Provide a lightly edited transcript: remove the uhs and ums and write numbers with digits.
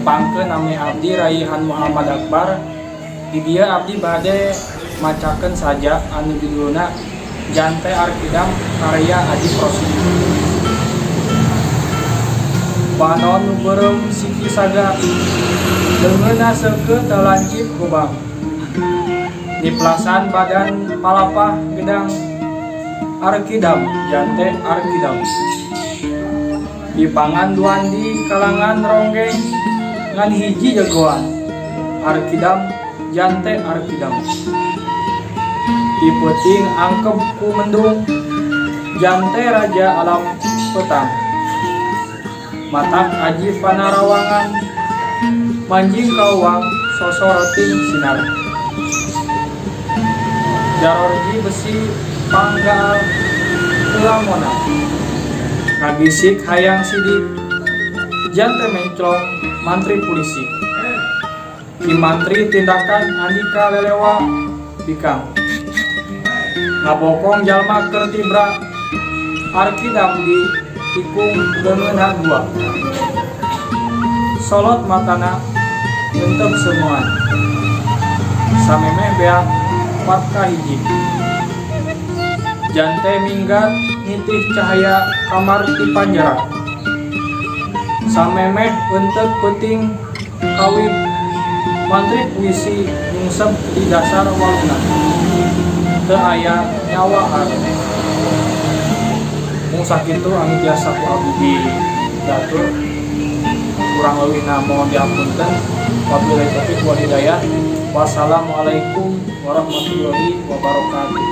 Tepangkeun, nami abdi Raihan Muhammad Akbar. Di dieu abdi bade macakeun sajak anu judulna Jante Arkidam karya Ajip Rosidi. Panon nu beureum siki saga, leungeunna seukeut teu lancip gobang, niplasan badan palapah gedang. Arkidam jante Arkidam, dipangan Duandi kalangan ronggeng, ngan hiji jagoan. Arkidam jante Arkidam, di peuting angkeb ku mendung, jante raja alam petang. Matak aji panarawangan, manjing ka uang sosoroting sinar. Jarorji besi panggaal lamona, ngagisik hayang sidik, jante menclong mantri pulisi. Ki Mantri tindakan Andika lelewa bikang, ngabokong jalma keur tibra. Arkidam di tikung leungeunna dua, solot matana henteu seumuan, samemeh beak 4 ka 1. Jante minggat nitih cahaya kamar ti panjara, samemeh enteuk peuting kawit mantri puisi nyungsep di dasar walungan, teu aya nyawa ar. Mung sakitu anu tiasa ku abdi didatur, kurang leuwihna mohon dihapunten. Wabillahi taufiq wal hidayah, wassalamualaikum warahmatullahi wabarakatuh.